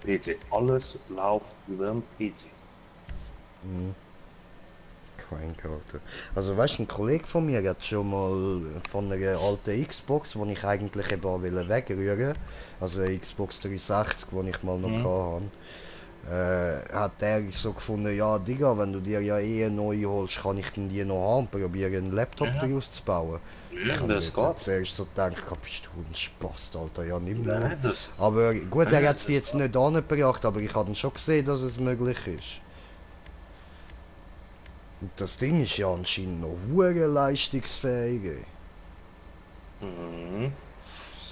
PC. Alles läuft über den PC. Mhm. Alter. Also weißt du, ein Kollege von mir hat schon mal von einer alten Xbox, die ich eigentlich eben auch wegrühren, also eine Xbox 360, die ich mal noch Mhm. hatte, hat er so gefunden, ja Digga, wenn du dir ja eh eine neue holst, kann ich denn die noch haben, probieren einen Laptop Ja, daraus zu bauen. Ich ja, habe mir das dann geht. zuerst so gedacht, bist du ein Spaß, Alter, ja nimm nur. Nein, das, Aber gut, er nein, hat es das jetzt geht. nicht angebracht, aber ich habe dann schon gesehen, dass es möglich ist. Und das Ding ist ja anscheinend noch hure leistungsfähig. Ey. Mhm.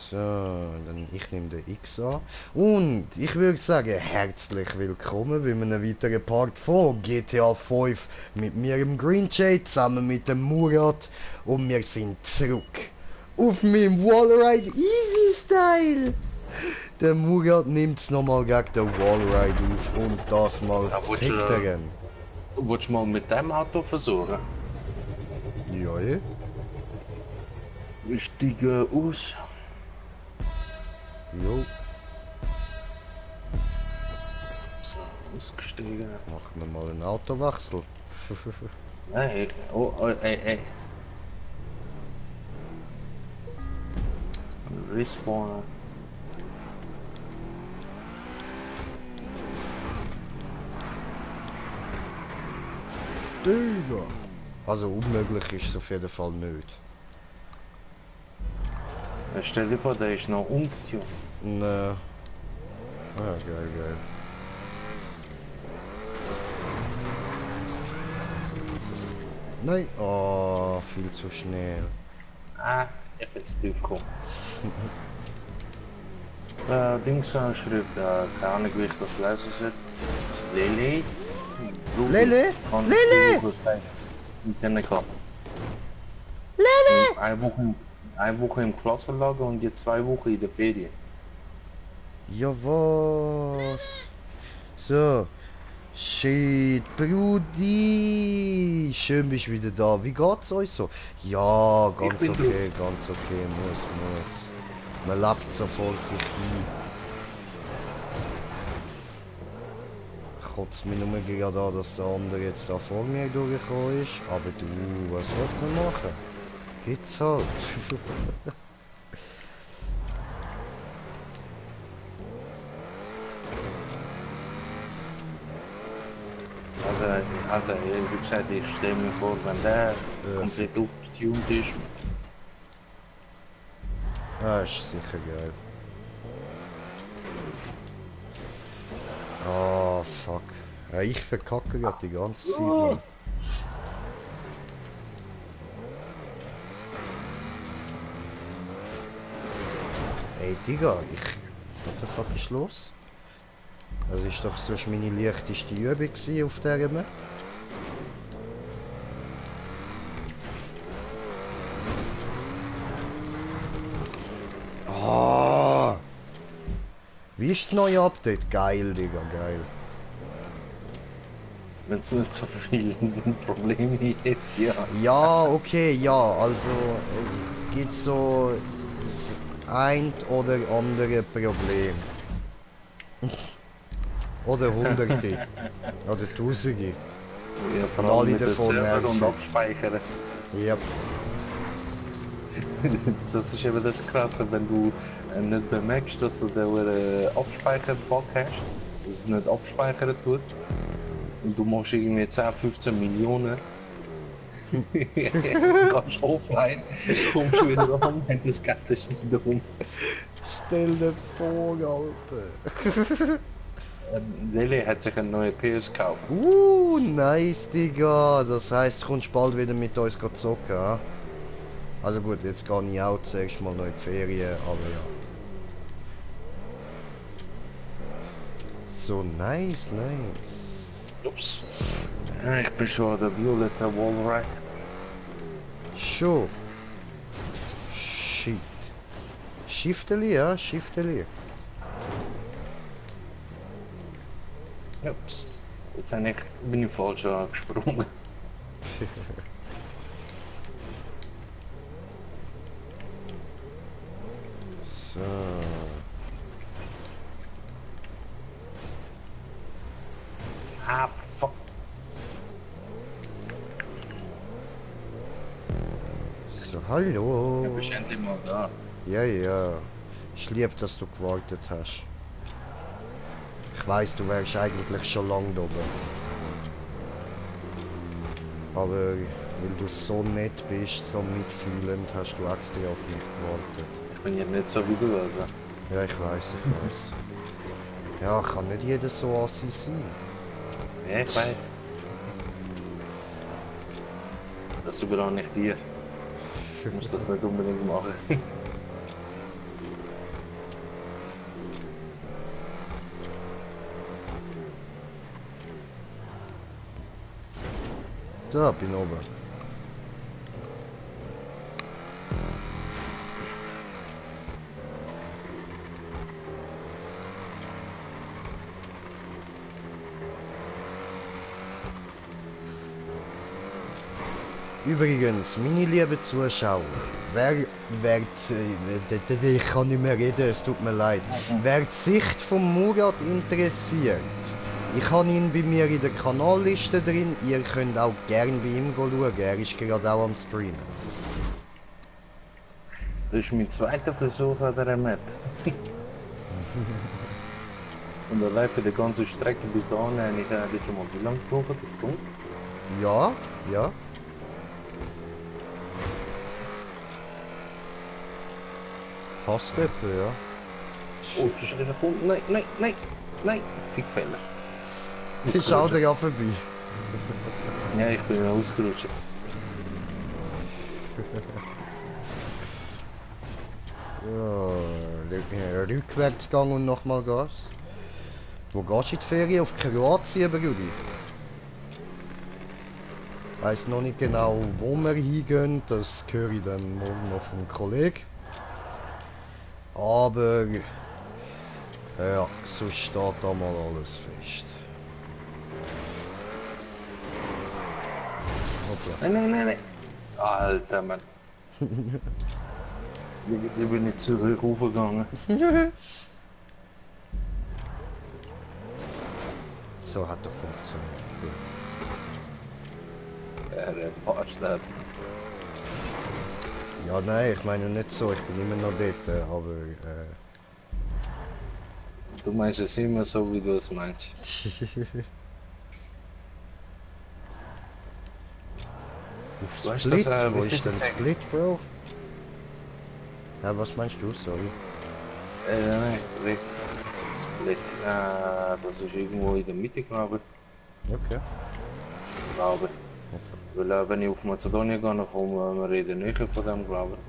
So, dann ich nehme den X an. Und ich würde sagen, herzlich willkommen bei einem weiteren Part von GTA 5 mit mir im Green Jade zusammen mit dem Murat. Und wir sind zurück auf meinem Wallride Easy Style. Der Murat nimmt es nochmal gegen den Wallride auf und das mal Ja, fickt er ihn. willst du mal mit dem Auto versuchen? Ja, ja. Wir steigen aus. Jo, So, ausgestiegen. machen wir mal einen Autowechsel. Nein, oh, oh, ey. Respawn. Digga! Also unmöglich ist es auf jeden Fall nicht. Stell dir vor, der ist noch umgezogen. Ne. Ah, geil, geil. Nein! Oh, viel zu schnell. Ah, ich bin zu tief gekommen. Dings schreibt, keine Ahnung, wie ich das lesen soll. Lele. Lele? Von Lele! Internet gehabt. Lele! Eine Woche im Klassenlager und jetzt 2 Wochen in der Ferien. Ja, was? So. Shit, Brudi! Schön bist du wieder da. Wie geht's euch so? Ja, Ich ganz bin du. okay, ganz okay. Muss. Man lebt so vor sich hin. Kotzt mich nur gerade an, dass der andere jetzt da vor mir durchgekommen ist. Aber du, was wird man machen? Geht's halt. Also, Alter, wie gesagt, ich stelle mir vor, wenn der komplett Fick. aufgetuned ist. Ah, ist sicher geil. Ah, fuck. Ja, ich verkacke gerade die ganze Zeit, Mann. Ey, Digga, what the fuck ist los? Das ist doch sonst meine leichteste Übung gewesen auf dieser Map. Ah! Wie ist das neue Update? Geil, Digga, geil. Wenn es nicht so viele Probleme hätte, ja. Ja, okay, ja, also es gibt so das ein oder andere Problem. Oder Hunderte. Oder Tausende. Ja, vor Und allem alle mit dem davon Server und nervig. Abspeichern. Yep. Das ist eben das Krasse, wenn du nicht bemerkst, dass du den Abspeicher-Bug hast, dass es nicht abspeichern tut. Und du machst irgendwie 10, 15 Millionen. Gehst offline, kommst wieder ran, und das Geld ist nicht darum. Stell dir vor, Alter. Lele hat sich eine neue PS gekauft. Nice, Digga. Das heißt, du kommst bald wieder mit uns zocken, ha? Also gut, jetzt gehe ich auch zuerst mal noch in die Ferien, aber ja. So, nice. Ups. Ja, ich bin schon an der Violetta Wallride. Schon. Shit. Shifteli, ja? Shifteli. Ups. Jetzt bin ich falsch angesprungen. So. Ah, fuck. So, Du hallo. bist endlich mal da. Ja, ja. Ich lieb, dass du gewartet hast. Ich weiß, du wärst eigentlich schon lang da oben. Aber weil du so nett bist, so mitfühlend, hast du extra auf mich gewartet. Ich bin ja nicht so wie du, also. Ja, ich weiß. Ja, kann nicht jeder so assi sein. Ja, ich weiß. Das überlasse ich dir. Du musst das nicht unbedingt machen. Da, bin oben. Übrigens, meine lieben Zuschauer, ich kann nicht mehr reden, es tut mir leid. Wer die Sicht von Murat interessiert, ich habe ihn bei mir in der Kanalliste drin, ihr könnt auch gerne bei ihm schauen, er ist gerade auch am Streamen. Das ist mein zweiter Versuch an dieser Map. Und allein für die ganze Strecke bis dahin habe ich eigentlich schon mal wie lange gebraucht? Eine Stunde? Ja, ja. Passt etwa, ja. Oh, das ist eine Sekunde. Nein, nein, nein, nein. Fickfehler. Ist auch der vorbei. Ja, ich bin ausgerutscht. Ja, Rückwärtsgang und nochmal Gas. Wo gehst du in die Ferien? Auf Kroatien, Brudi? Ich weiss noch nicht genau, wo wir hingehen, das höre ich dann morgen noch vom Kollegen. Aber ja, so steht da mal alles fest. Hoppla. Nein, nein, nein, nein. Alter, Mann. Ich bin nicht zurück raufgegangen. So hat doch funktioniert. Gut. Der Bastard. Ja, nein, ich meine nicht so, ich bin immer noch dort, aber Du meinst es immer so, wie du es meinst. Auf Du hast Split? das, Wo wie ist denn gesagt. Split, Bro? Ja, was meinst du? Sorry. Nein, Rick. Split. Das ist irgendwo in der Mitte, glaube Okay. ich. Glaube. Weil wenn ich auf Mazedonien gehe, dann kommen wir in der Nähe von dem, glaube ich.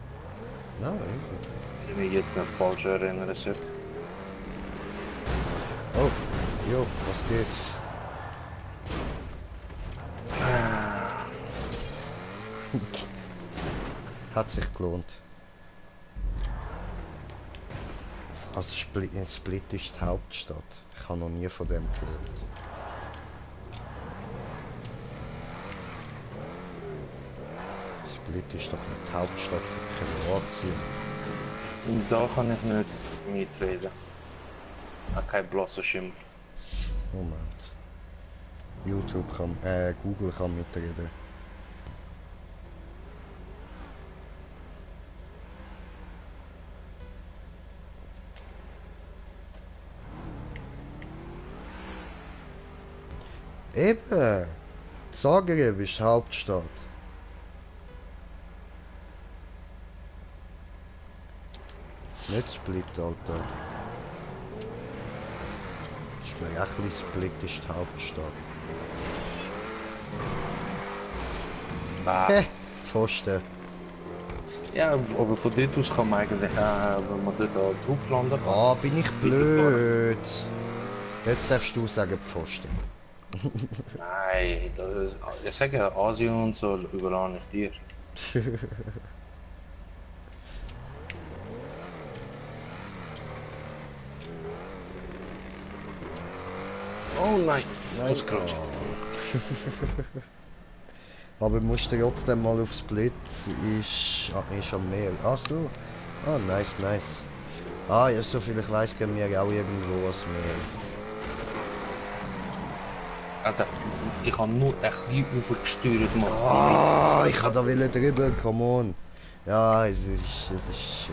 Na, irgendwie. Wenn ich mich jetzt nicht falsch erinnere. Oh, jo, was geht? Hat sich gelohnt. Also Split ist die Hauptstadt. Ich habe noch nie von dem gehört. Split ist doch nicht die Hauptstadt von Kroatien. Und da kann ich nicht mitreden. Ich habe keinen blassen Schimmer. Moment. Google kann mitreden. Eben! Zagreb ist die Hauptstadt. Nicht Split, Alter. Ist mir echt ein Split ist die Hauptstadt. Ah. Hä? Pfosten. Ja, aber von dort aus kann man eigentlich auch, wenn man dort auch drauf landen kann. Ah, bin ich blöd. Jetzt darfst du sagen Pfosten. Nein, das ist, ich sage Asien und so überlasse ich dir. Oh nein, ausgerutscht. Aber musst du trotzdem mal auf Split, ist am Meer. Ach so. Ah, nice, nice. Ah, ja, soviel ich weiß, gehen wir auch irgendwo ans Meer. Alter, ich habe nur echt die Ufer gesteuert, Mann. Ah, ich kann da willen drüber, come on. Ja, es ist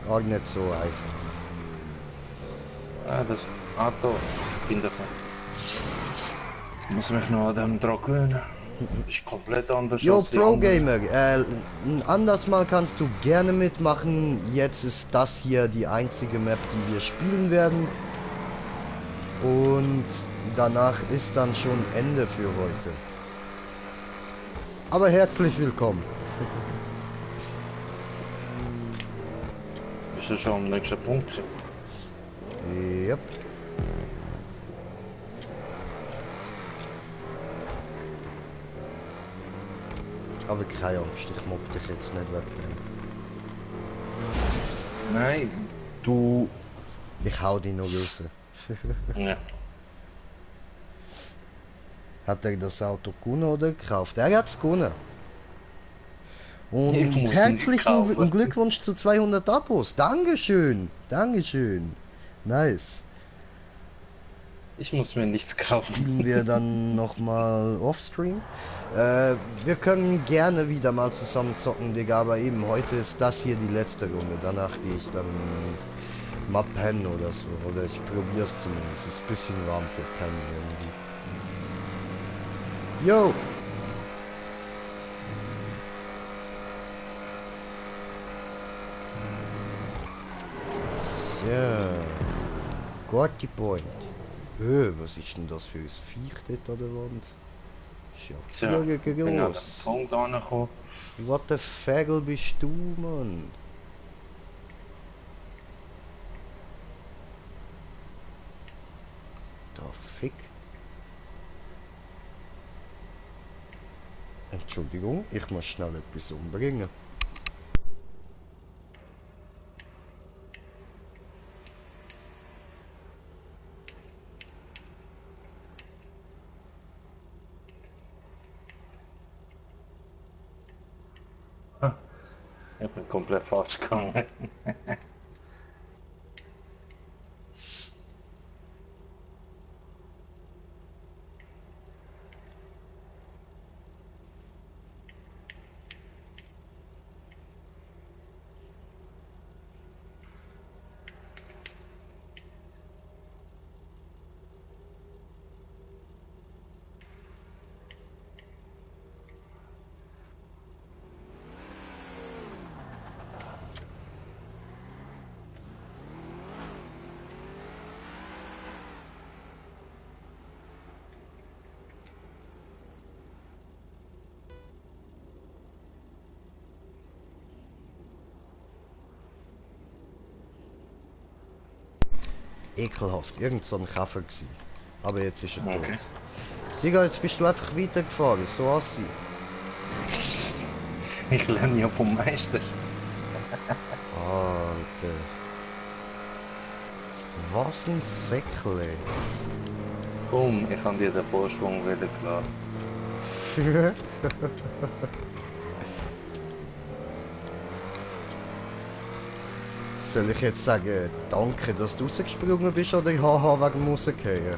gar nicht so einfach. Ja, das Auto spinnt doch nicht. Ich muss mich noch an dem dran gewöhnen. Ist komplett anders Jo, als die Pro anderen. Gamer, ein anderes Mal kannst du gerne mitmachen. Jetzt ist das hier die einzige Map, die wir spielen werden. Und danach ist dann schon Ende für heute. Aber herzlich willkommen. Ist das schon am nächsten Punkt? Yep. Aber keine Angst, ich mobb dich jetzt nicht weg. Nein, du... Ich hau dich noch raus. Ja. Hat er das Auto gewonnen oder gekauft? Er hat's gewonnen. Und Ich muss ihn herzlichen kaufen. Glückwunsch zu 200 Abos. Dankeschön. Dankeschön. Nice. Ich muss mir nichts kaufen. Spielen wir dann nochmal offstream. Wir können gerne wieder mal zusammen zocken, Digga, aber eben heute ist das hier die letzte Runde. Danach gehe ich dann mal pennen oder so. Oder ich probiere es zumindest. Es ist ein bisschen warm für pennen irgendwie. Yo! So. Gorky Point. Was ist denn das für ein Viech dort an der Wand? Ist ja Tja, ich bin an den groß. Punkt angekommen. What the Fagel bist du, Mann? Da Fick. Entschuldigung, ich muss schnell etwas umbringen. Ich bin komplett falsch gegangen. Ekelhaft, irgend so ein Käfer gewesen. Aber jetzt ist er tot. Okay. Digga, jetzt bist du einfach weitergefahren, so aussieht. Ich lerne ja vom Meister. Alter. Was ein Säckle. Komm, ich kann dir den Vorsprung wieder klar. Soll ich jetzt sagen, danke, dass du rausgesprungen bist oder haha wegen dem Rausgehen?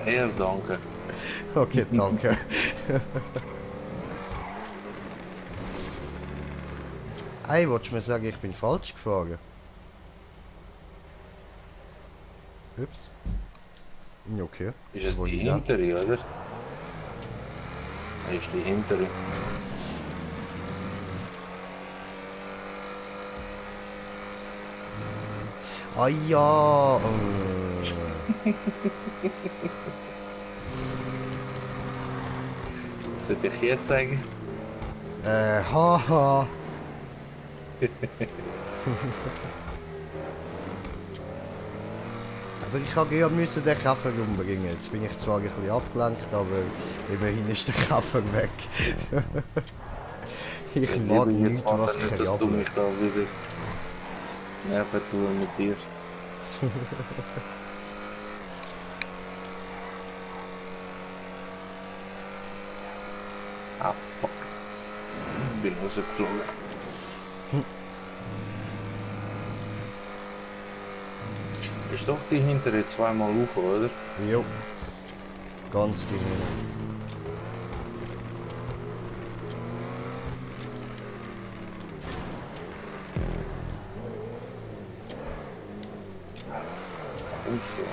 Eher danke. Okay, danke. Ey, wolltest du mir sagen, ich bin falsch gefahren? Ups. Okay. Ist es Wo die ich dann? hintere, oder? Ist die hintere. Ah ja. Sollte ich jetzt sagen? Haha. Aber ich habe ja müssen den Käfer umbringen. Jetzt bin ich zwar ein bisschen abgelenkt, aber immerhin ist der Käfer weg. Ich mag nicht, was nicht, dass du krabbelt. mich da wieder nerven tun mit dir. Ah, fuck. Ich bin rausgeflogen. Ist doch die hintere zweimal hoch, oder? Jo. Ganz die Nähe. Warum schon?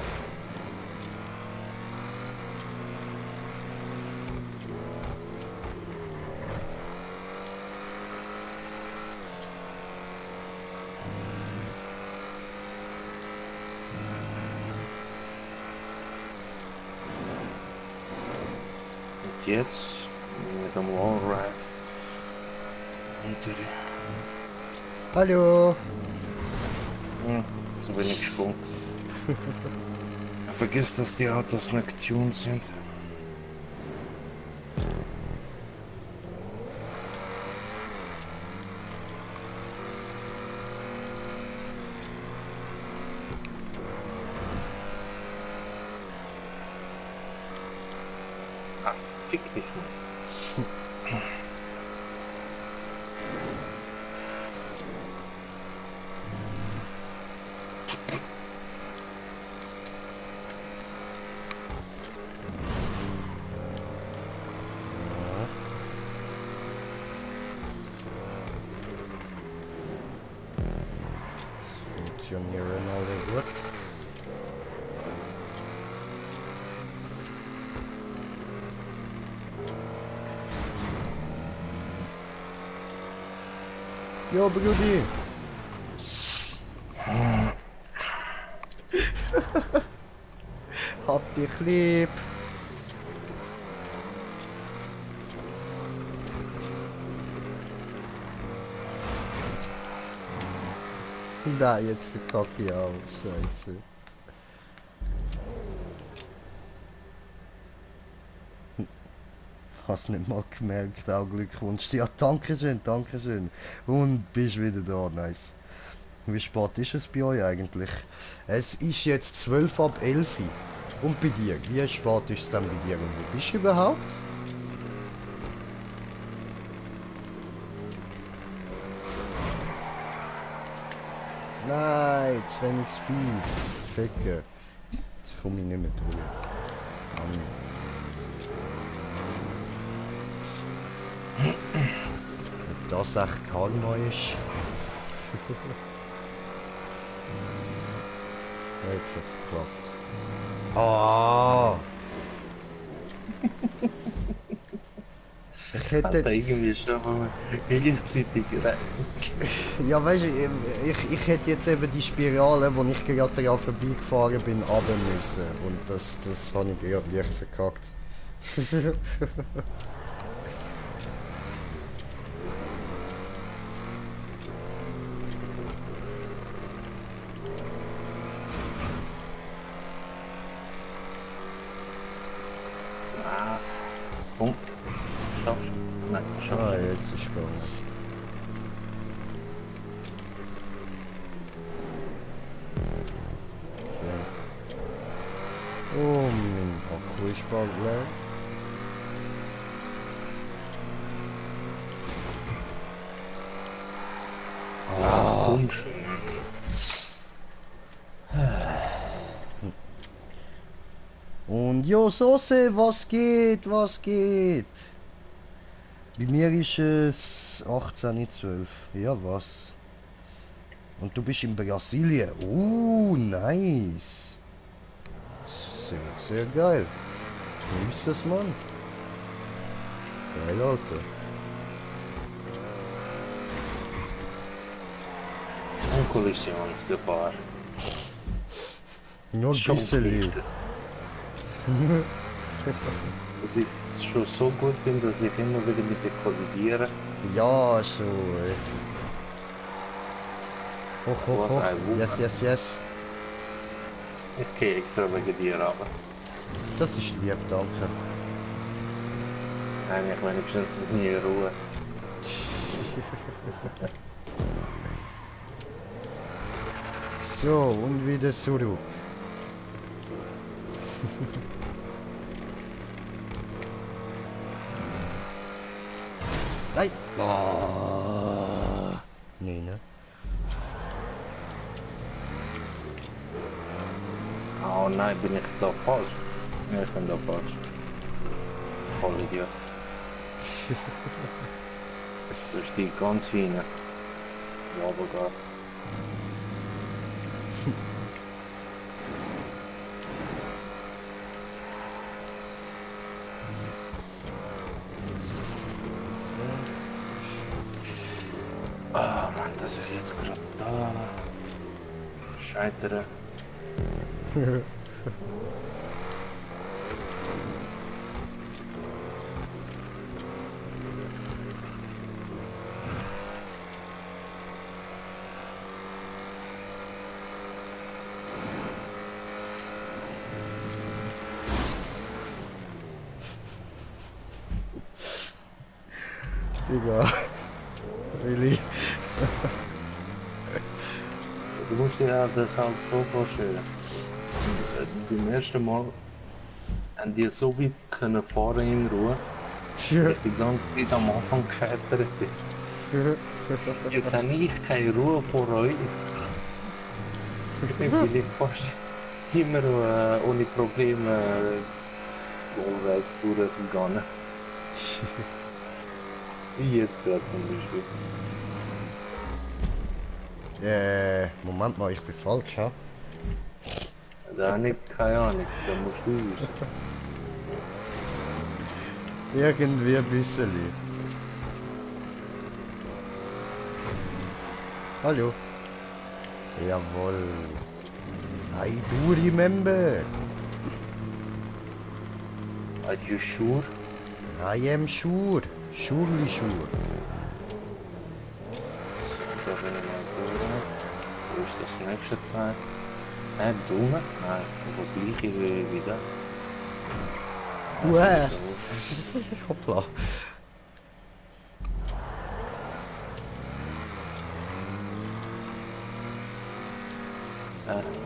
Und jetzt mit dem Wallride unter Hallo! zu wenig Schwung. Vergiss, dass die Autos nicht getuned sind. Ah, fick dich mal. Funktionieren alle gut. Jo, Brudi! Hab dich lieb! Nein, jetzt verkacke ich auch. Scheiße. Hast nicht mal gemerkt, auch Glückwunsch. Ja, danke schön, danke schön. Und bist wieder da, nice. Wie spät ist es bei euch eigentlich? Es ist jetzt 12 ab 11. Und bei dir? Wie spät ist es dann bei dir? Und wo bist du überhaupt? Nein, zu wenig Speed. Ficken. Jetzt komme ich nicht mehr durch. Mann. Ob das echt Karma ist? Ja, jetzt hat's geklappt. Ah! Ich Hat hätte... irgendwie schon mal gleichzeitig rein. Ja, weißt du, ich hätte jetzt eben die Spirale, wo ich gerade daran vorbeigefahren bin, runter müssen. Und das habe ich gerade leicht verkackt. Ah, komm. Schaffst du? Nein, schaffst Ah, du. jetzt ist gegangen. Okay. Oh, mein Akku ist bald leer. Ah, komm schon. Und jo, Soße, was geht, was geht? Bei mir ist es 18:12. Ja, was? Und du bist in Brasilien. Nice. Sehr, sehr geil. Genieß das, Mann. Geil, Alter. Ein Kollisionsgefahr. Nur ein Schon bisschen. richtig. Dass ich schon so gut bin, dass ich immer wieder mit dir kollidiere. Ja, so, ey. Hoch, hoch, Was hoch. ein Wunder. Yes, yes, yes. Ich gehe extra wegen dir aber. Das ist lieb, danke. Nein, ich meine, ich mit mir in Ruhe. So, und wieder zurück. Nein! Oh. Nee, ne? Oh nein, bin ich da falsch? Ja, ich bin da falsch. Vollidiot. Du steht ganz hinten. Ja, aber Gott. Ah, Mann, dass ich jetzt gerade da scheitere. Digga. Really? Du musst dir das halt so vorstellen. Beim ersten Mal haben die so weit können fahren in Ruhe, dass ich die ganze Zeit am Anfang gescheitert bin. Jetzt habe ich keine Ruhe vor euch. Ich bin fast immer ohne Probleme allwärts durchgegangen. Wie jetzt gerade zum Beispiel. Moment mal, ich bin falsch, ja? Da habe ich keine Ahnung, da musst du wissen. Irgendwie ein bisschen. Hallo. Jawohl. I do remember. Are you sure? I am sure. Surely sure. Da bin ich mal durch. Wo ist das nächste Teil? Dunge? Nein, aber gleiche wie da. Uäh. Hoppla.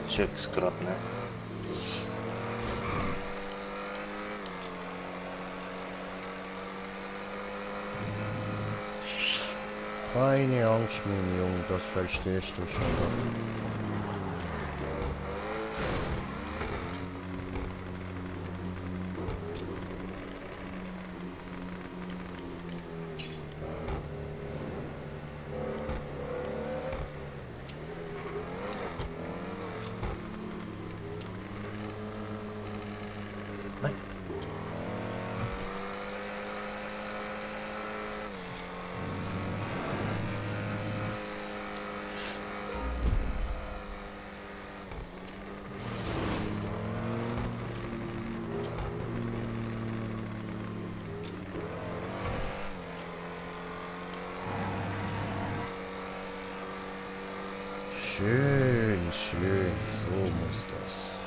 Check's gerade nicht. Keine Angst, mein Junge, das verstehst du schon. Nein. Schön, schön, so muss das.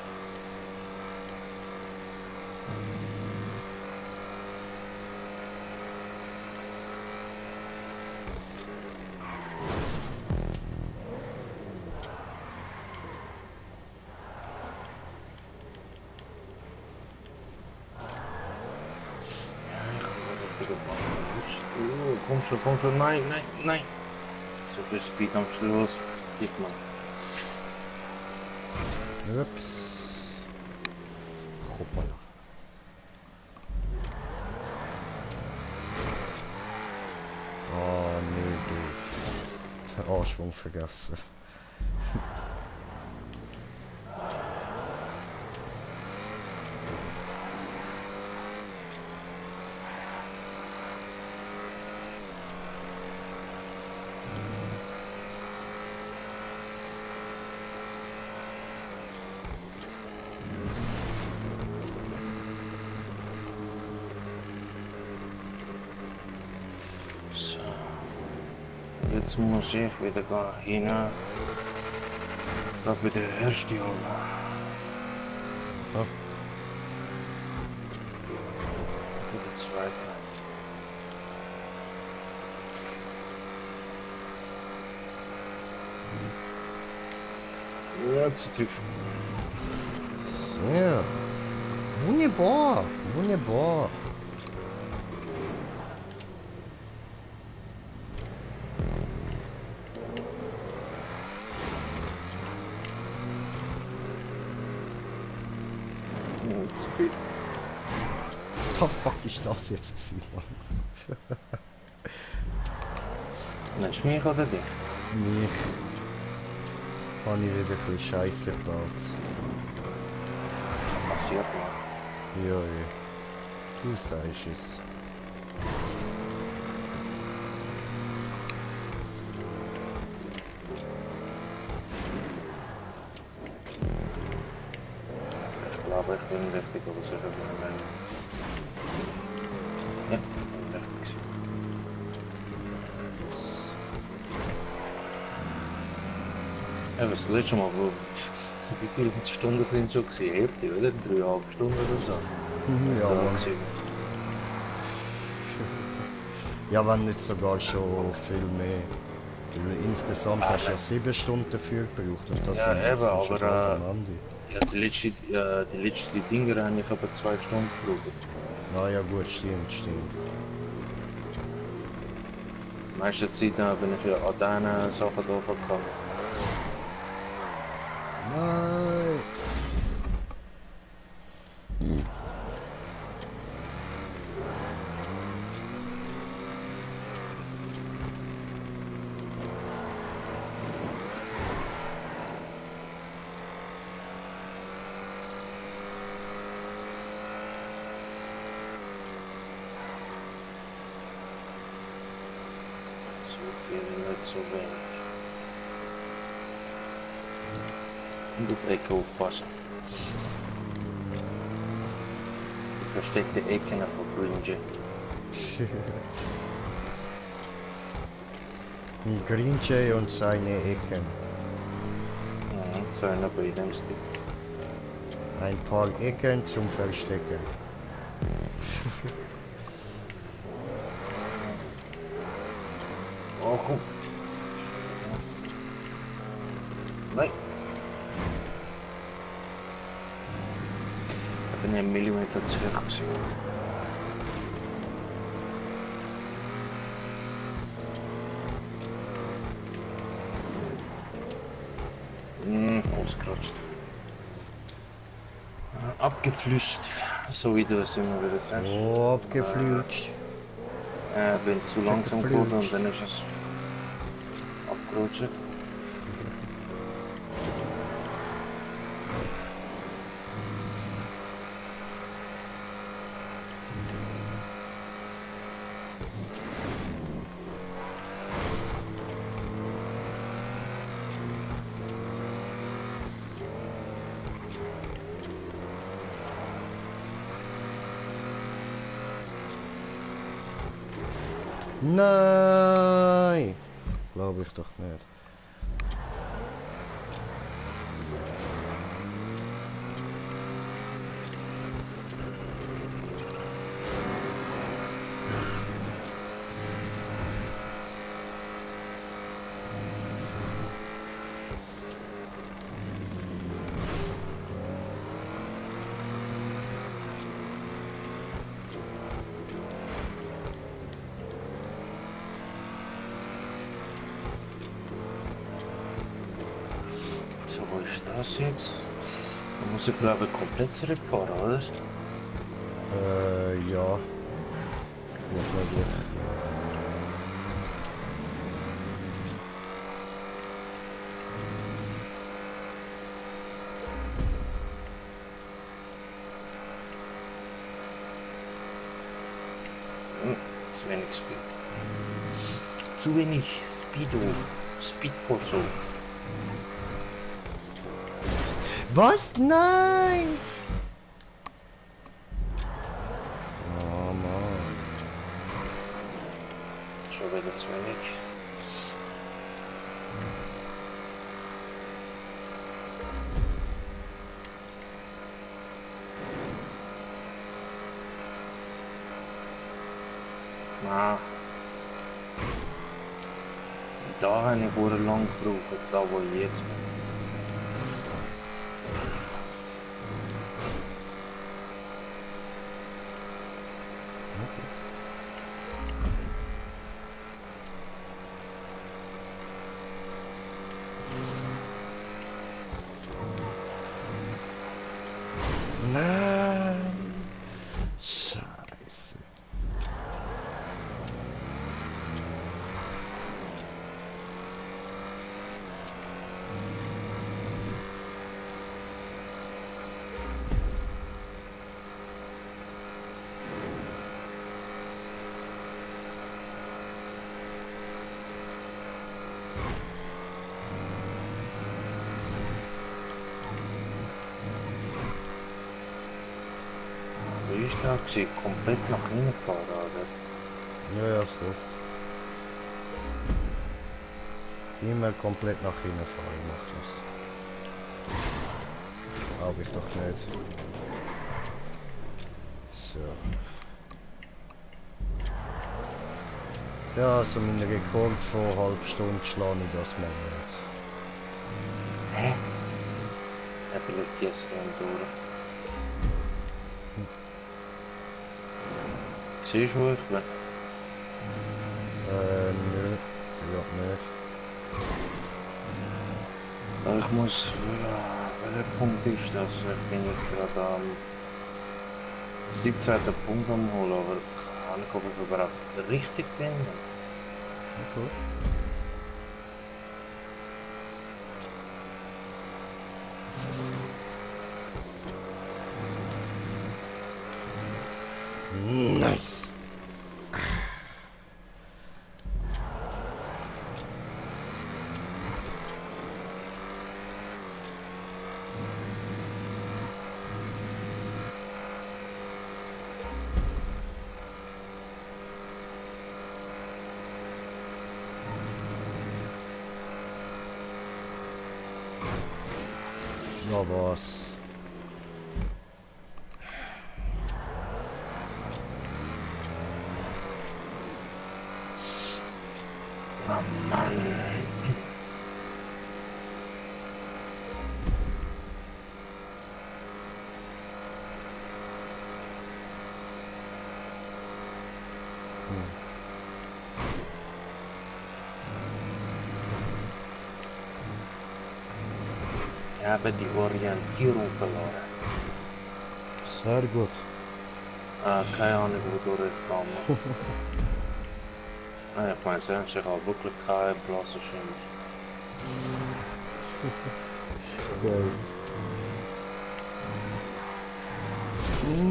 Komm schon, nein, nein, nein. So viel Speed am Schluss, sieht man. Ups. Hoppala. Oh nee, doof. Der Anschwung vergessen. So. Jetzt muss ich wieder hin. Da bitte herrscht die Holle. Ah. Der zweite. Ja, zu tief. Ja. Wunderbar, wunderbar. Zu viel. Oh fuck, ist das jetzt gewesen? Nennst du mich oder dich? Mich habe ich wieder ein bisschen Scheiße gebaut. Passiert mal. Ja, ja. Du sagst es. Also ich glaube, ich bin richtig, aber sicher bin ich mir nicht. Ja, ich bin richtig gewesen. Ja, das letzte Mal, wie viele Stunden sind schon gewesen? Hälfte, oder? 3,5 Stunden oder so. Ja, Da Mann. gewesen. Ja, wenn nicht sogar schon viel mehr. Weil insgesamt hast du ja 7 Stunden dafür gebraucht und das Ja, eben, sind schon bald aber am Ende. ja, die letzte Dinger habe ich aber 2 Stunden gebraucht. Ah ja gut, stimmt, stimmt. Die meiste Zeit bin ich ja an diesen Sachen da verkackt. Nein! So viel, nicht so wenig. Und auf Ecke aufpassen. Die versteckte Ecken von Gringe. Ein Green Jay und seine Ecken. So einer bei dem Stil. Ein paar Ecken zum Verstecken. Oh, komm. Nein. Da bin ich einen Millimeter zurück gewesen. Ausgerutscht. Abgeflüscht, so wie du es immer wieder sagst. Oh, abgeflutscht. Bin zu langsam geworden und dann ist es abgerutscht. Nein! Glaube ich doch nicht. So, wo ist das jetzt? Da muss ich glaube ich komplett zurückfahren, oder? Ja. Gut möglich. Zu wenig Speed. Zu wenig Speedo. Speedporto. Was? Nein! Oh Mann. Schon wieder zu wenig. Na. Da habe ich wohl lang gebraucht, da wo ich jetzt bin. Nein! Scheiße. Wie ist da gewesen? Komplett nach hinten gefahren, oder? Ja, ja, so. Immer komplett nach hinten fahren, mach das. Glaube ich doch nicht. So. Ja, also mein Rekord vor einer halben Stunde schlage ich das mal nicht. Hä? Ja, vielleicht jetzt noch durch. Siehst du, wo ich bin? Nö. Ja, nicht. Ich muss... welcher Punkt ist das? Ich bin jetzt gerade am 17. Punkt am Holen, aber keine Ahnung, ob ich überhaupt richtig bin. Okay. Nein. Ja, was? Oh Mann. Ich habe die Orientierung verloren. Sehr gut. Keine Ahnung, wodurch ich komme. Ich meine, sonst ich habe wirklich keine blassen Schimmer. Geil.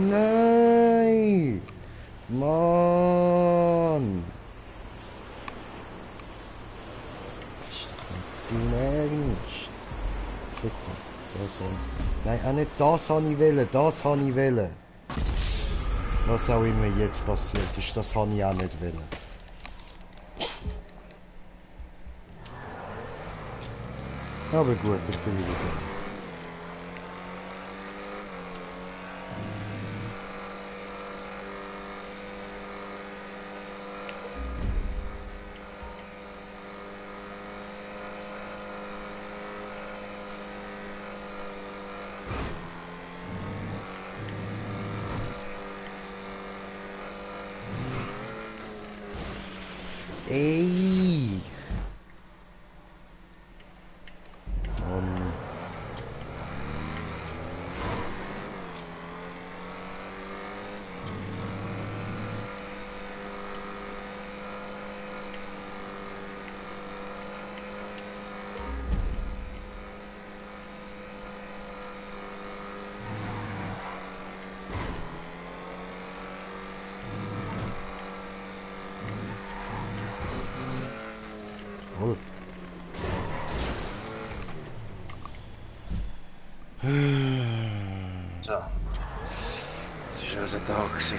Nein! Mann! Ist doch nicht dein Ernst? Ficken. Das so. Nein, auch nicht das habe ich wollen, das habe ich wollen. Was auch immer jetzt passiert ist, das habe ich auch nicht wollen. Aber gut, ich bin wieder da. Ey! Toll. So. Das ist also da gewesen.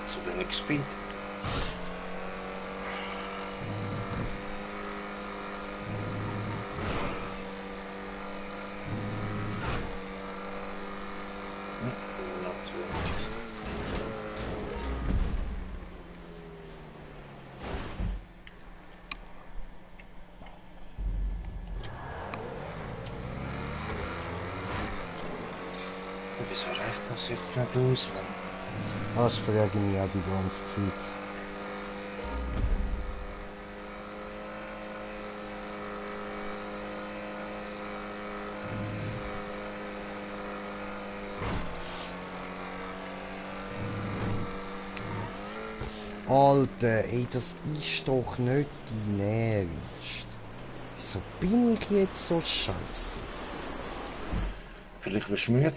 Zu wenig Speed. Noch zu wenig. Wieso reicht das jetzt nicht aus? Das frage ich mich auch die ganze Zeit. Alter, ey, das ist doch nicht dein Ernst. Wieso bin ich jetzt so scheiße? Vielleicht bist du müde.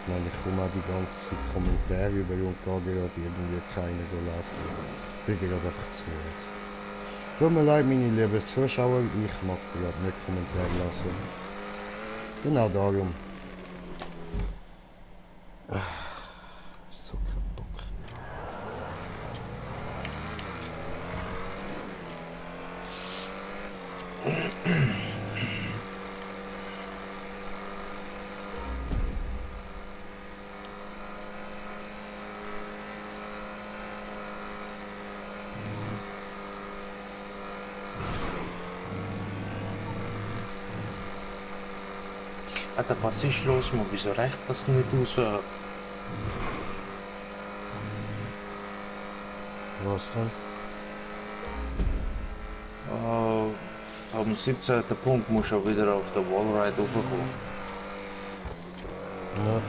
Ich meine, ich komme auch die ganze Zeit Kommentare über und gehe gerade irgendwie keiner lassen. Ich bin gerade einfach zu müde. Tut mir leid, meine lieben Zuschauer, ich mag gerade nicht Kommentare lassen. Genau darum. So kein Bock. Alter, was ist los, Mann? Wieso reicht das nicht aus? Was denn? Am 17. Punkt musst du wieder auf der Wallride raufkommen. Ja.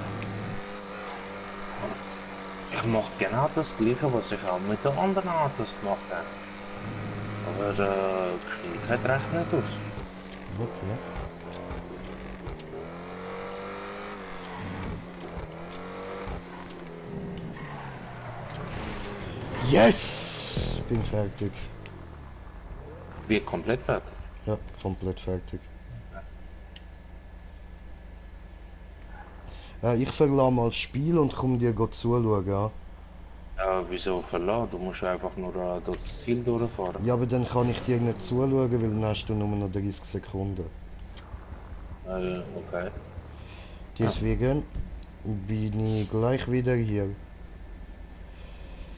Ich mache genau das gleiche, was ich auch mit den anderen Autos gemacht habe. Aber die Geschwindigkeit reicht nicht aus. Okay. Yes! Bin fertig. Wie komplett fertig. Ja, komplett fertig. Ich verlasse mal das Spiel und komme dir zuschauen. Ja? Wieso verlassen? Du musst einfach nur durch das Ziel durchfahren. Ja, aber dann kann ich dir nicht zuschauen, weil dann hast du nur noch 30 Sekunden. Okay. Deswegen bin ich gleich wieder hier.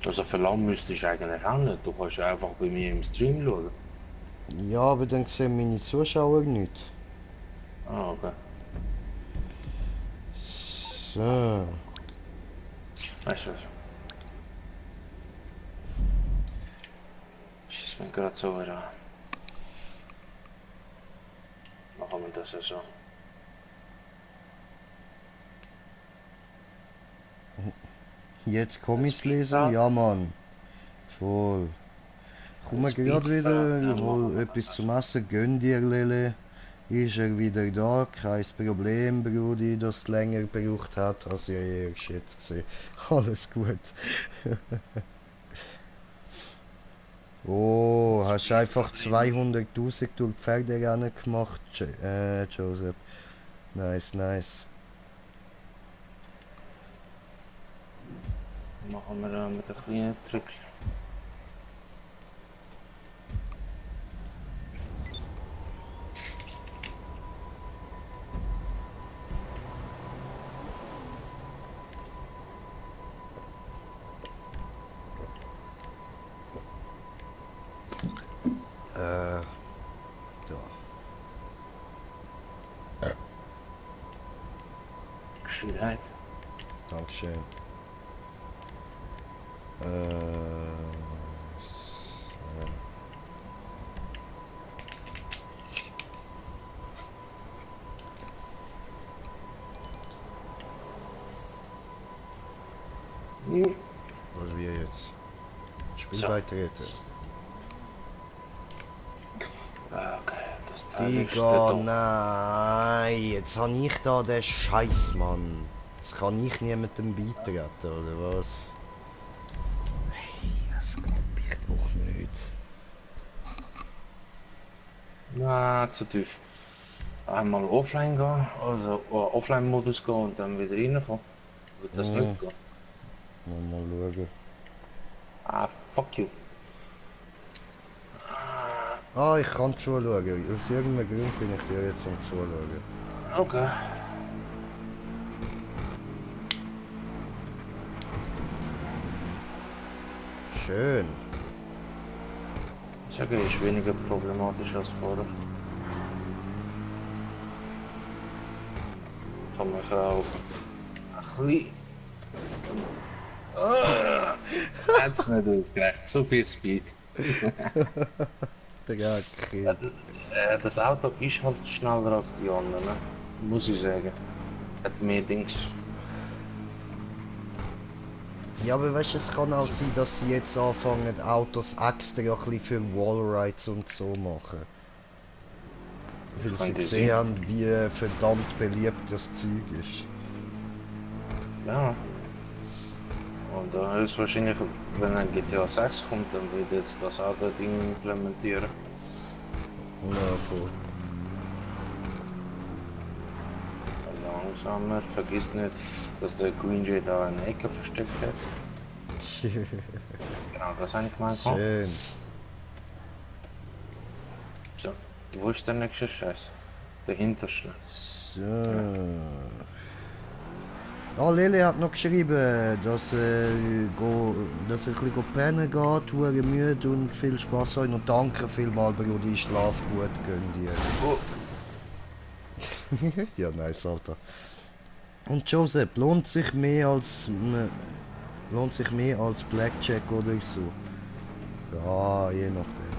Also verlassen müsstest du eigentlich auch nicht. Du kannst ja einfach bei mir im Stream schauen. Ja, aber dann sehen meine Zuschauer nicht. Okay. So. Weißt du was? Schießt mir gerade so wieder an. Machen wir das ja so. Jetzt Comics lesen? Ja, Mann. Voll. Komm gerade wieder, hol etwas zum Essen, gönn dir, Lele. Ist er wieder da? Kein Problem, Brudi, dass es länger gebraucht hat, als ich erst jetzt gesehen. Alles gut. Oh, hast einfach 200.000 durch die Pferderennen gemacht, Joseph. Nice, nice. Machen wir mit einem kleinen Trick. Da. Geschwindigkeit. Dankeschön. So. Was wir jetzt? Spiel So. beitreten. Okay, das Teil ist Digga, dort. nein, jetzt habe ich da den Scheiß, Mann. Jetzt kann ich niemandem beitreten, oder was? Hey, das glaub ich doch nicht. Na, zu tief. Einmal offline gehen, also Offline-Modus gehen und dann wieder reinkommen. Wird das nicht gehen? Mal schauen. Ah, fuck you. Ah, ich kann zuschauen. Aus irgendeinem Grund bin ich dir jetzt am Zuschauen. Okay. Schön. Ich sage, ist weniger problematisch als vorher. Kann mich auch ein bisschen... Hat's nicht ausgereicht, zu viel Speed. Der Kind. Das Auto ist halt schneller als die anderen, ne? Muss ich sagen. Hat mehr Dings. Ja, aber weißt du, es kann auch sein, dass sie jetzt anfangen, Autos extra ein bisschen für Wallrides und so machen. Weil sie gesehen haben, wie verdammt beliebt das Zeug ist. Ja. Und da ist wahrscheinlich, wenn ein GTA 6 kommt, dann wird jetzt das auch das Ding implementieren. Ja, voll. Langsamer, vergiss nicht, dass der Green Jay da eine Ecke versteckt hat. Genau, das habe ich gemeint. Schön. So, wo ist der nächste Scheiß? Der hinterste. So. Ah, Lele hat noch geschrieben, dass er ein bisschen pennen geht, hure müde und viel Spaß hat. Und danke vielmals, Brudi, schlaf gut, gönn dir. Oh, Ja, nice, Alter. Und Joseph, lohnt sich mehr als Blackjack oder so? Ja, je nachdem.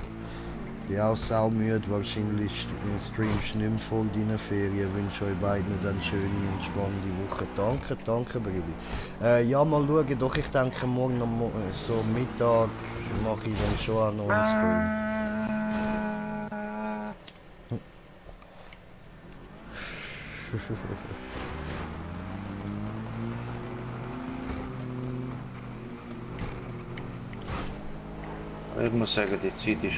Bin auch saumüde, wahrscheinlich streamst du nicht mehr voll deine Ferien. Wünsche euch beiden eine schöne, entspannte Woche. Danke, danke, Brudi. Ja, mal schauen, doch ich denke morgen so Mittag mache ich dann schon auch noch einen Stream. ich muss sagen, die Zeit ist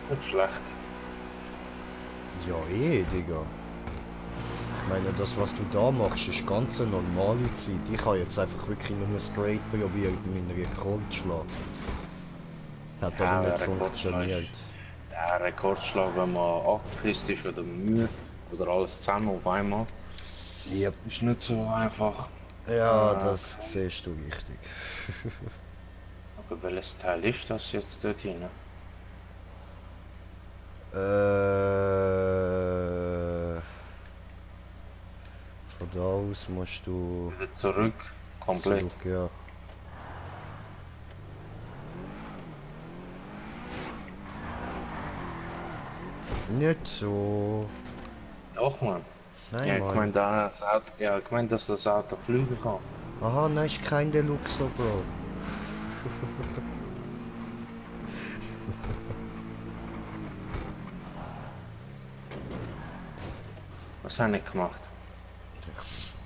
nicht schlecht. Ja, Digga. Ich meine, das, was du da machst, ist ganz eine normale Zeit. Ich habe jetzt einfach wirklich nur straight probiert, meinen Rekord zu schlagen. Hat Ja, aber nicht der Rekordschlag funktioniert. ist, der Rekordschlag, wenn man angepisst ist oder müde oder alles zusammen auf einmal, Yep. ist nicht so einfach. Ja, das siehst du richtig. Aber welches Teil ist das jetzt dort hinten? Von da aus musst du Wieder zurück, komplett. zurück, ja. Nicht so. Doch, Mann. Nein, Ja, ich Mann. meine, das Auto, ja, ich meine, dass das Auto fliegen kann. Aha, nein, ist kein Deluxe, Bro. Was habe ich gemacht?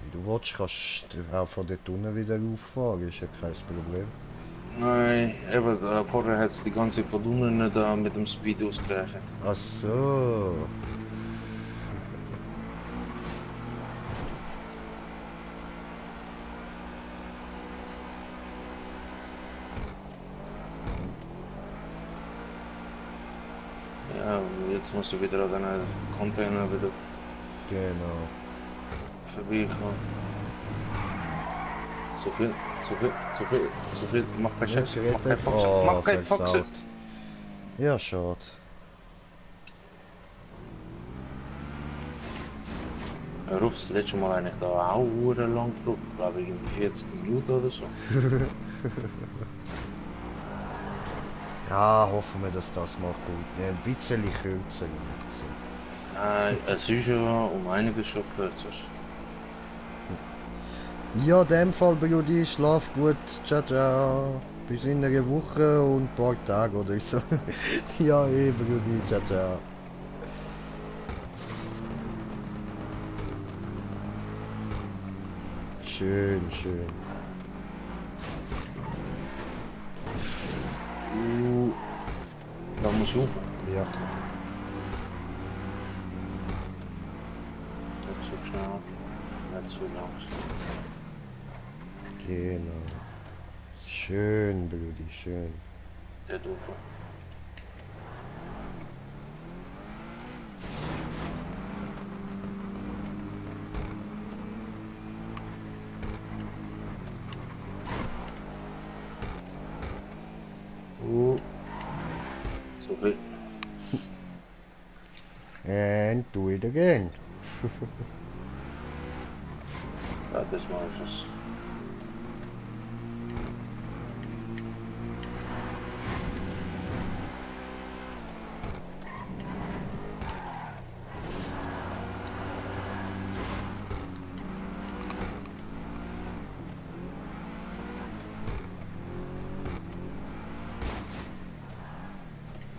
Wie du willst, kannst du auch von dort unten wieder auffahren, ist ja kein Problem. Nein, eben, vorher hat es die ganze Zeit von unten da mit dem Speed ausgerechnet. Ach so. Ja, jetzt muss ich wieder an den Container wieder Genau. vorbeikommen. Zu viel, zu viel, zu viel, zu viel. Mach keinen Scheiß, mach keinen Fox, Oh, mach keinen Fox. versaut. Ja, schade. Hör auf, das letzte Mal eigentlich da auch lang gebraucht, glaube ich, irgendwie 40 Minuten oder so. Ja, hoffen wir, dass das mal gut. Ja, ein bisschen kürzer. Nein, es ist ja um einiges schon kürzer. Ja, in dem Fall, Brudi, schlaf gut. Ciao, ciao. Bis in einer Woche und ein paar Tage oder so. Ja, Brudi. Ciao, ciao. Schön, schön. Da muss ich rauf. Ja. Nicht so schnell, nicht so langsam. Genau. Schön, Brudi, schön. Dort rauf. So viel. And do it again. Ja, das mal ist es.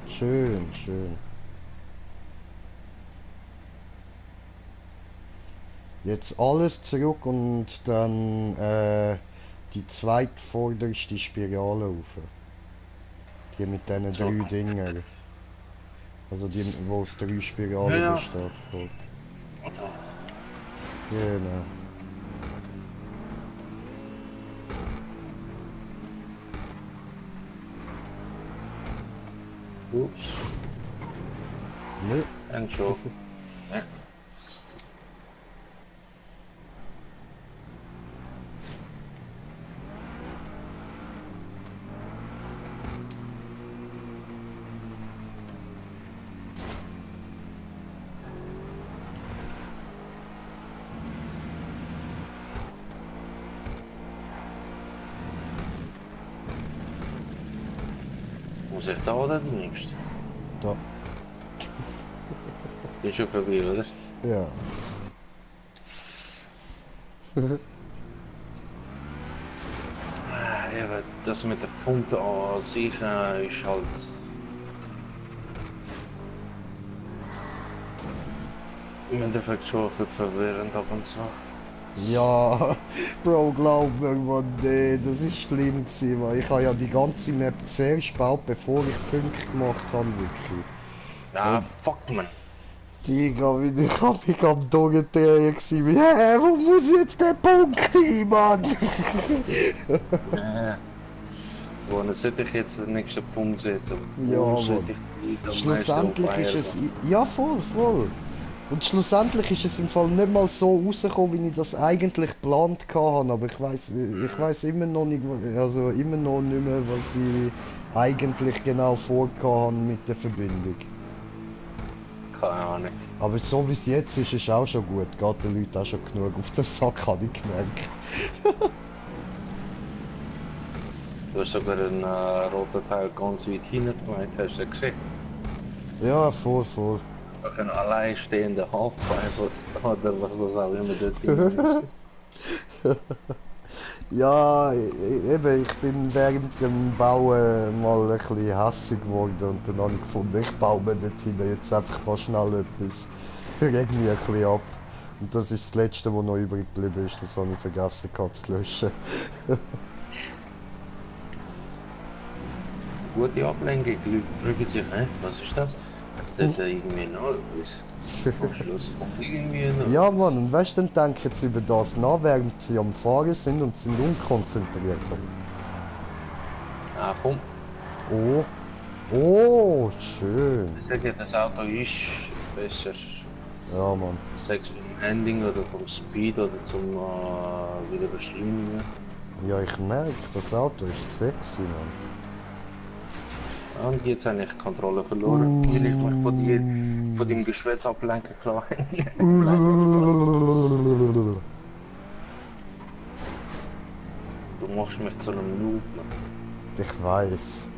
Schön, schön. Jetzt alles zurück und dann die zweitvorderste Spirale rauf. Die mit diesen So 3 komplett. Dinger. Also die, wo aus 3 Ja, Spiralen ja. besteht. Voll. Oder? Genau. Ups. Nö. Und schon. Ja. Muss ich da oder die nächste? Da. Bin schon vorbei, oder? Ja. Eben, das mit den Punkten an sich ist halt. Im Endeffekt schon ein bisschen verwirrend ab und zu. Ja, Bro, glaub mir, Mann, nee, das ist schlimm gewesen, weil ich habe ja die ganze Map zuerst gebaut, bevor ich Punkte gemacht habe, wirklich. Ah, Und fuck man. Digga, wie ich hab mich am Durchdrehen gewesen, wie, hä, wo muss jetzt der Punkt hin, Mann? Wo sollte ich jetzt den nächsten Punkt setzen? Wo Ja, Mann. sollte ich die Leute am meisten Schlussendlich ist auffeiern? es, ja, voll, voll. Und schlussendlich ist es im Fall nicht mal so rausgekommen, wie ich das eigentlich geplant hatte, aber ich weiß immer noch nicht, also immer noch nicht mehr, was ich eigentlich genau vorgehabt mit der Verbindung. Keine Ahnung. Aber so wie es jetzt ist, ist auch schon gut. Geht den Leuten auch schon genug auf den Sack, habe ich gemerkt. Du hast sogar einen roten Teil ganz weit hinten gemeint, hast du gesehen? Ja, voll, voll. Ein alleinstehender Halfpipe oder was das auch immer dort drin ist. Ja, eben, ich bin während dem Bauen mal ein bisschen hässig geworden und dann habe ich gefunden, ich baue mir dort hinten jetzt einfach mal schnell etwas. Reg mich ein bisschen ab. Und das ist das Letzte, was noch übrig geblieben ist, das habe ich vergessen gehabt zu löschen. Gute Ablenkung, die Leute fragen sich, hä, was ist das? Jetzt dort irgendwie noch etwas. Am Schluss kommt irgendwie noch Ja, etwas. Mann, und weißt du, dann denken sie über das nach, während sie am Fahren sind und sind unkonzentriert. Ah komm, Oh, oh, schön. ich sage, das Auto ist besser. Ja, Mann. Sechs vom Handling oder vom Speed oder zum wieder beschleunigen. Ja, ich merke, das Auto ist sexy, Mann. Und jetzt habe ich die Kontrolle verloren, weil ich mich von dir, von dem Geschwätz ablenken klar. Nein, nur Spaß. Du machst mich zu einem Noob. Ich weiß.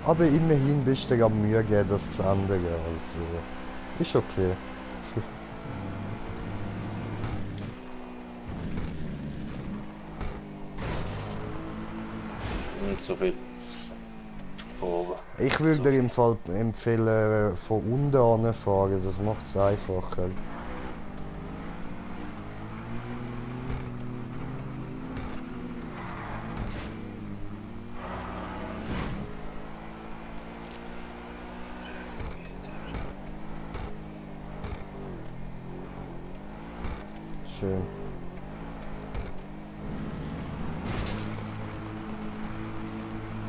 Aber immerhin bist du am Mühe geben, das zu ändern. Also, ist okay. Nicht so viel von oben. Ich So würde dir viel. im Fall empfehlen, von unten anfahren. Das macht es einfacher. Schön.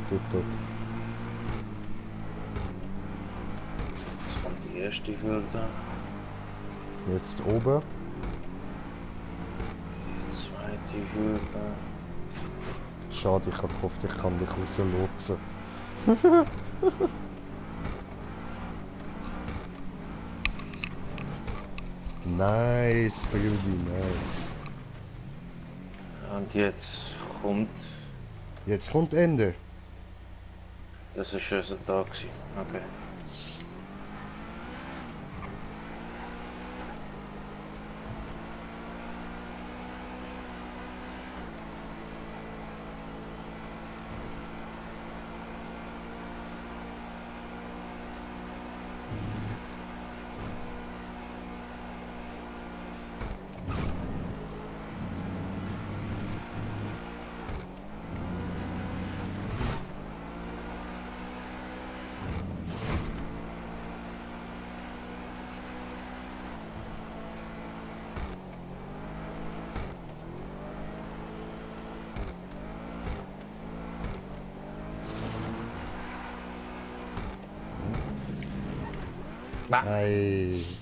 Tipptopp. Jetzt kommt die erste Hürde, Jetzt oben. die zweite Hürde. Schade, ich habe gehofft, ich kann dich rauslotsen. Nice, Brudi, nice. Und jetzt kommt, Jetzt kommt Ende. das ist schon so da gewesen. Okay. Ei. Ich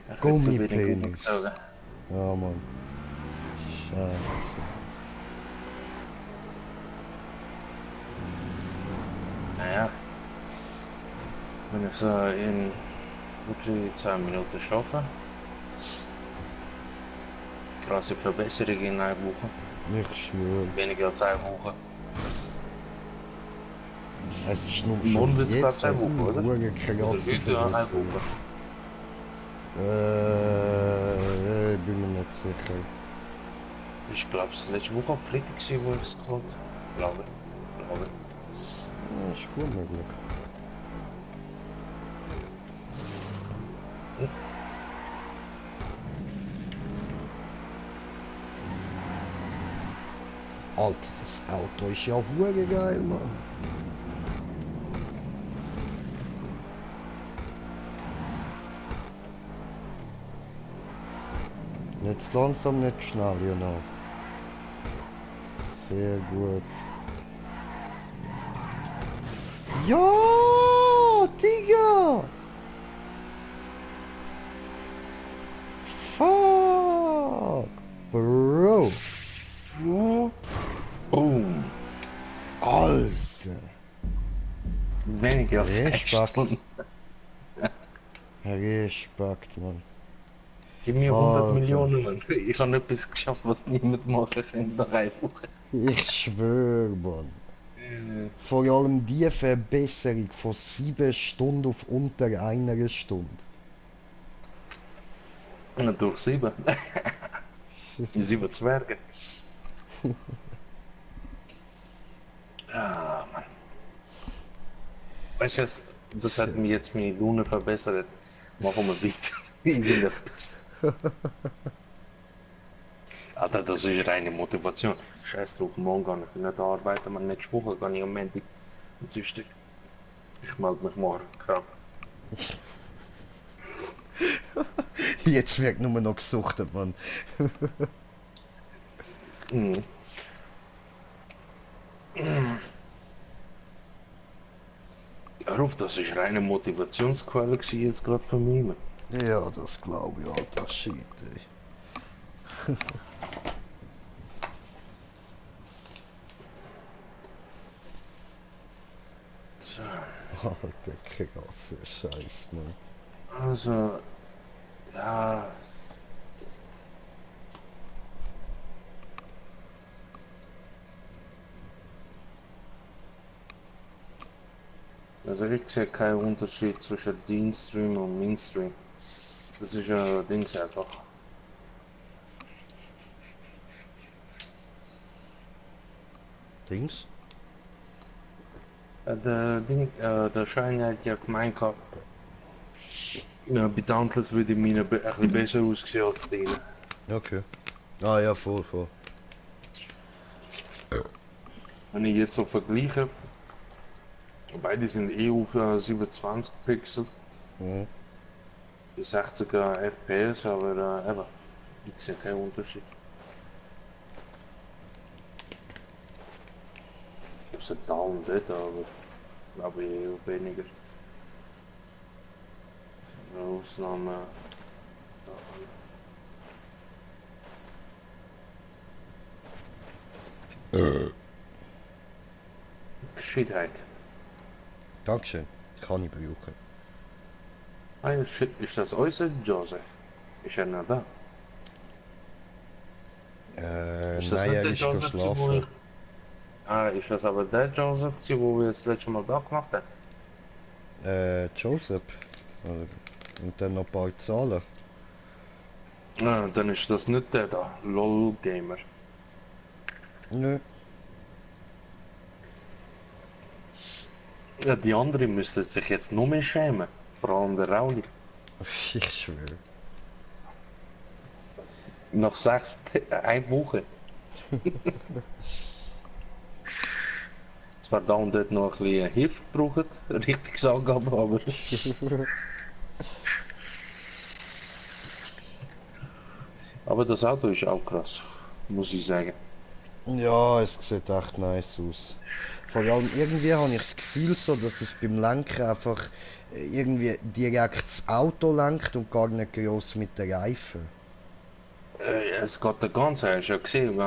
hätte so wenig Gummipenis. umgezogen. Ja, Mann. Scheiße. Naja. Wenn ich so in wirklich 2 Minuten schaffe. Krasse Verbesserung in einer Woche. Ich schwöre. Weniger als 1 Woche. Es ist nur Morgen schon wird's glaub jetzt ich 2 Wochen, oder? eine Oder krasse heute ja 1 Verbesserung. Woche. Ich bin mir nicht sicher. Ich glaube, es war letzte Woche am Freitag, wo ich es geholt habe. Glaube. Ja, ist gut möglich. Alter, das Auto ist ja hure geil, Mann. Nicht langsam, nicht schnell, genau. Sehr gut. Ja, Digga! Fuck! Bro! Boom! Alter! Weniger als 6 Respekt. Stunden. Respekt, Mann. Gib mir 100 Alter. Millionen, Mann. Ich habe etwas geschafft, was niemand machen kann nach 1 Woche. Ich schwöre, Mann. Vor allem die Verbesserung von 7 Stunden auf unter einer Stunde. Durch 7. Die 7 Zwerge. Ah, Mann. Weißt du, das hat mir jetzt meine Laune verbessert. Machen wir weiter. Irgendetwas. Alter, das ist reine Motivation. Scheiß drauf, morgen kann ich nicht arbeiten, aber nächste Woche kann ich am Montag und Dienstag. Ich melde mich morgen krank. Jetzt wird nur noch gesuchtet, Mann. Mhm. Hör auf, das ist reine Motivationsquelle gewesen jetzt gerade von mir. Mann. Ja, das glaube ich, Alter. Shit, ey. So, Alter, krasse Scheiß, Mann. also, ja. Also ich sehe keinen Unterschied zwischen Dienststream und Mainstream. Das ist ja Dings einfach. Dings? Der Schein hat ja gemeint gehabt, bei Dauntless würde meine ein bisschen besser aussehen als deine. Okay. Ah ja, voll, voll. Wenn ich jetzt so vergleiche, beide sind eh auf 27 Pixel, Mhm. die 60er FPS, aber eben, ich sehe keinen Unterschied. Auf der Daumen dort, aber glaube ich eher weniger. Ausnahme. Gescheitheit. Dankeschön. Kann ich brauchen. Ah, ist das unser Joseph? Ist er noch da? Ist das Nein, nicht er der ist Joseph, wo ich... geschlafen. Ah, ist das aber der Joseph, wo wir das letzte Mal da gemacht haben? Joseph. Und dann noch ein paar Zahlen. Ah, dann ist das nicht der da, LOL Gamer. Nö. Ja, die anderen müssten sich jetzt noch mehr schämen. Vor allem der Rauli. Ich schwöre. Nach 1 Woche. Zwar da und dort noch ein bisschen Hilfe gebraucht, richtig Angaben, aber... aber das Auto ist auch krass, muss ich sagen. Ja, es sieht echt nice aus. Vor allem irgendwie habe ich das Gefühl so, dass es beim Lenken einfach irgendwie direkt das Auto lenkt und gar nicht gross mit den Reifen. Es geht der ganze, hast du ja gesehen,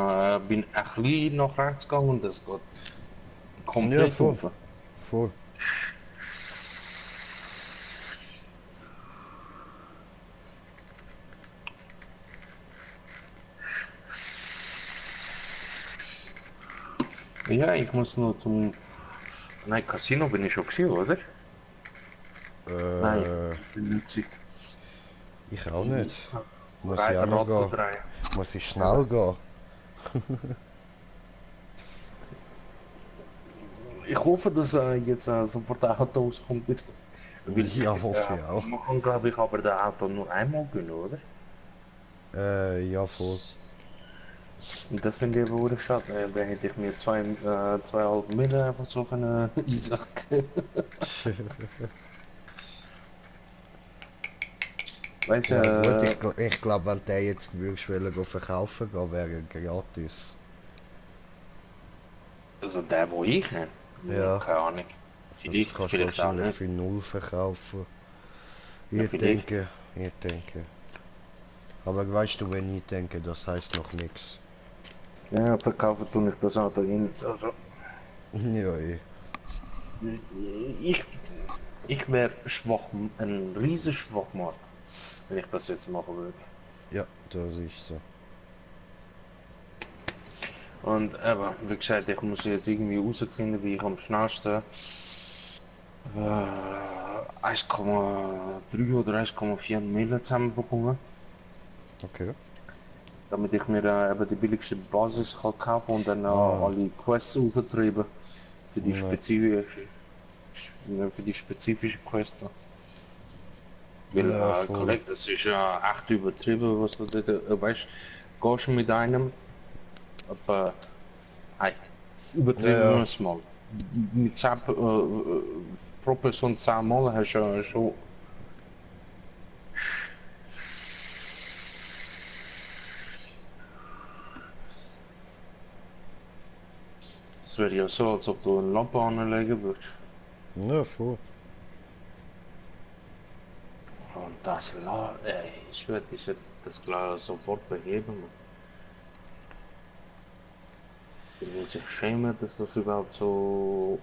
bin ein bisschen nach rechts gegangen und es geht Ja, komplett voll. rauf. Voll. Ja, ich muss nur zum... Nein, Casino bin ich schon gewesen, oder? Nein, Äh, ich bin nicht gewesen. ich auch nicht. Muss ich auch noch Rad gehen. drehen. Muss ich Eben. schnell gehen. Ich hoffe, dass jetzt sofort der Auto rauskommt. Weil, Ja, hoffe ich auch. man kann, glaube ich, aber der Auto nur einmal gönnen, oder? Ja, voll. Und das finde ich aber schade. Da hätte ich mir 2,5 Mille einfach so von Isaac. Weißt Ja gut, du, ich glaube, wenn der jetzt würdest wollen go verkaufen gehen, wäre er gratis. also der, wo ich habe? Ja, Keine Ahnung. das Vielleicht, kannst du vielleicht auch wahrscheinlich nicht. für null verkaufen. Ja, Ich vielleicht. denke, ich denke. Aber weißt du, wenn ich denke, das heißt noch nichts. Ja, verkaufen tue ich das Auto in. Also, Ja, eh. ich, ich wäre schwach, ein riesen Schwachmat, wenn ich das jetzt machen würde. Ja, das ist so. Und eben, wie gesagt, ich muss jetzt irgendwie herausfinden, wie ich am schnellsten 1,3 oder 1,4 Mille zusammenbekomme, Okay. damit ich mir eben die billigste Basis kann kaufen und dann Ah, alle Quests auftreiben für die ne. spezifische Quest. Weil, Ja, voll. Kollege, das ist ja echt übertrieben, was du dort, weißt, gehst du mit einem, etwa, hey, Ja, übertrieben wir ja. es mal. Mit 10, pro Person 10 Mal hast du ja schon. Das wäre ja so, als ob du eine Lampe anlegen würdest. Ja, voll. Und ey, ich werde das klar sofort beheben. Man. Die muss sich schämen, dass das überhaupt so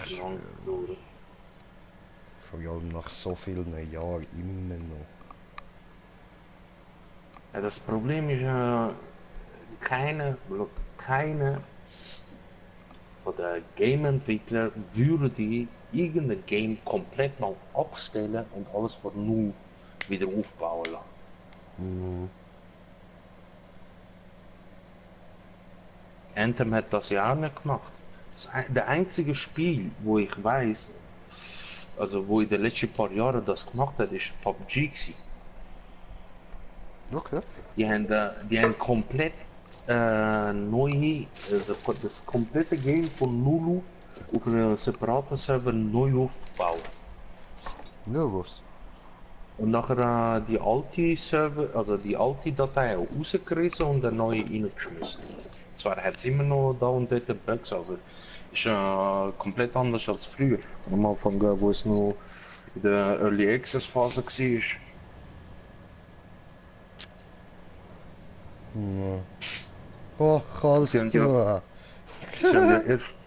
Ich lang schwöre. dauert. Vor allem nach so vielen Jahren immer noch. Ja, das Problem ist ja, keine, keine von der Game-Entwickler würde die irgendein Game komplett mal abstellen und alles von null wieder aufbauen lassen. Mhm. Anthem hat das ja auch nicht gemacht. Der einzige Spiel, wo ich weiß, also wo in den letzten paar Jahren das gemacht hat, ist PUBG gewesen. Okay. Die haben komplett neu, also das komplette Game von null auf einem separaten Server neu aufgebaut. Ja, was? Und nachher die alte Server, also die alte Datei auch rausgerissen und eine neue reingeschmissen. Zwar hat es immer noch da und dort Bugs, aber ist komplett anders als früher. Am Anfang, wo es noch in der Early Access Phase war. Ja. Oh, kalt. Sie haben ja, sie haben ja erst,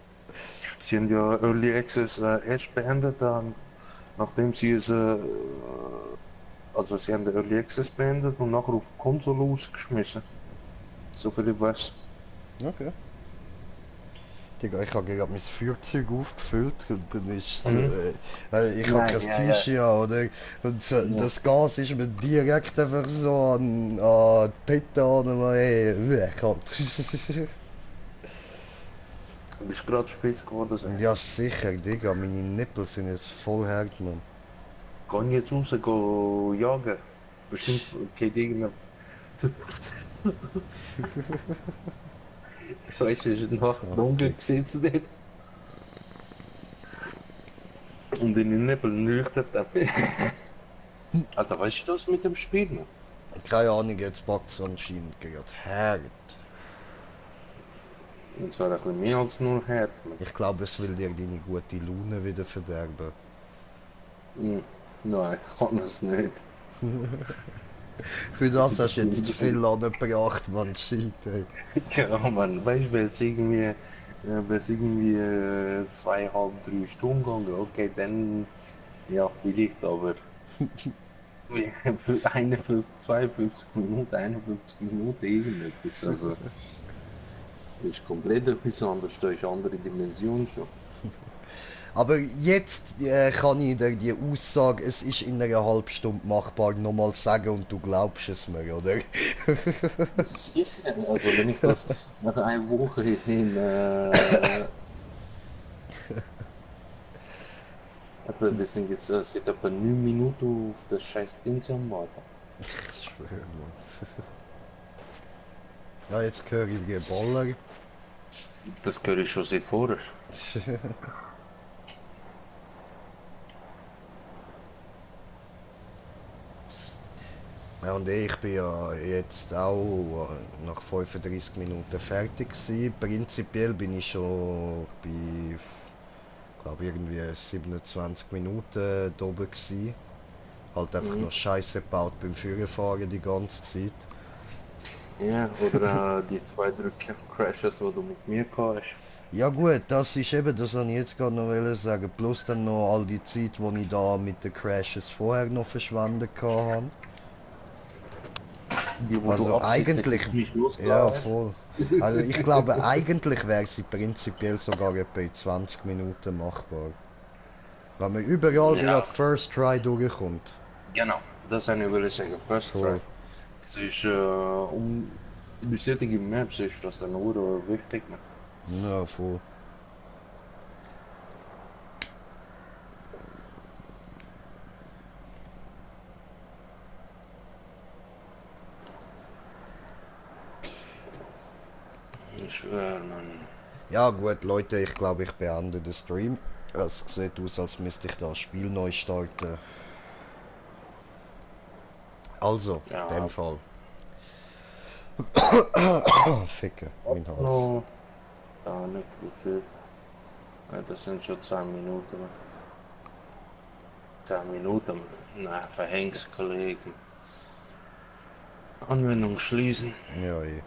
sie haben ja Early Access erst beendet, nachdem sie es, also sie haben den Early Access beendet und nachher auf Konsole ausgeschmissen. So viel ich weiß. Okay. Digga, ich habe gerade mein Feuerzeug aufgefüllt und dann ist so, Mhm. ich habe kein Ja, ja. T-Shirt, oder? Und so, Ja. das Gas ist mir direkt einfach so an die Titten an, ey, kalt. Du bist gerade spitz geworden. So. Ja, sicher, Digga, meine Nippel sind jetzt voll hart, Mann. Kann jetzt raus go jagen. Bestimmt geht irgendein. Weißt du, es ist Nacht dunkel Kranke. gesetzt dort und in den Nebel leuchtet er. Alter, weißt du das mit dem Spiel noch? Keine Ahnung, jetzt packt es anscheinend gerade hart. Und zwar ein bisschen mehr als nur hart. Ich glaube, es will dir deine gute Laune wieder verderben. Nein, kann es nicht. Für das hast du jetzt zu viel angebracht, man, shit, ey. Ja, Mann, weißt du, wenn es irgendwie 2,5, 3 Stunden gegangen, okay, dann ja, vielleicht, aber für 51, 52 Minuten, 51 Minuten irgendetwas, also das ist komplett etwas anderes, da ist eine andere Dimension schon. Aber jetzt kann ich dir die Aussage, es ist in einer halben Stunde machbar, nochmal sagen und du glaubst es mir, oder? Sicher, also wenn ich das nach einer Woche hin, also wir sind jetzt seit etwa 9 Minuten auf das scheiß Ding am Warten. Ich schwöre, Mann. Ja, jetzt höre ich die Baller. Das höre ich schon seit vorher. Ja, und ich bin ja jetzt auch nach 35 Minuten fertig gewesen. Prinzipiell bin ich schon bei, glaube irgendwie 27 Minuten da oben gewesen. Halt einfach noch Scheiße gebaut beim Führerfahren die ganze Zeit. Ja, oder die 2, 3 Crashes, die du mit mir gehabt hast. Ja gut, das ist eben, das wollte ich jetzt gerade noch sagen. Plus dann noch all die Zeit, die ich da mit den Crashes vorher noch verschwendet habe. Die, wo du Also absichtlich eigentlich, mich ja losgelassen hast. voll. Also ich glaube eigentlich wäre sie prinzipiell sogar etwa in 20 Minuten machbar. Weil man überall Ja, gerade First Try durchkommt. genau. Das habe ich will sagen, First Try. Voll. Das ist, bei solchen Maps ist das dann nur wichtig. Ne? Ja, voll. Ich schwöre, Mann. Ja gut, Leute, ich glaube, ich beende den Stream. Es sieht aus, als müsste ich das Spiel neu starten. Also, in dem Ja, Fall. Ficke, mein Hals. noch gar nicht wie viel. Ja, das sind schon 10 Minuten. 10 Minuten. Na, Verhängskollegen. Anwendung schließen. Ja, eh.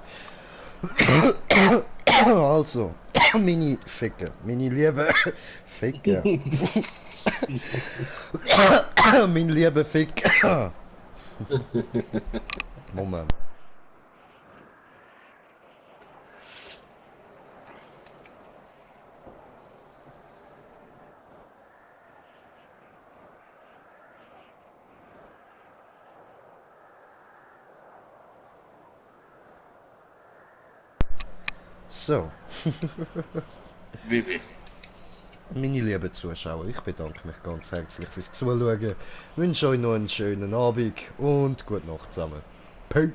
Also, meine Ficke, meine liebe Ficke. Mein lieber Fick. Moment. So, Vivi. meine lieben Zuschauer, ich bedanke mich ganz herzlich fürs Zuschauen, wünsche euch noch einen schönen Abend und gute Nacht zusammen. Peace!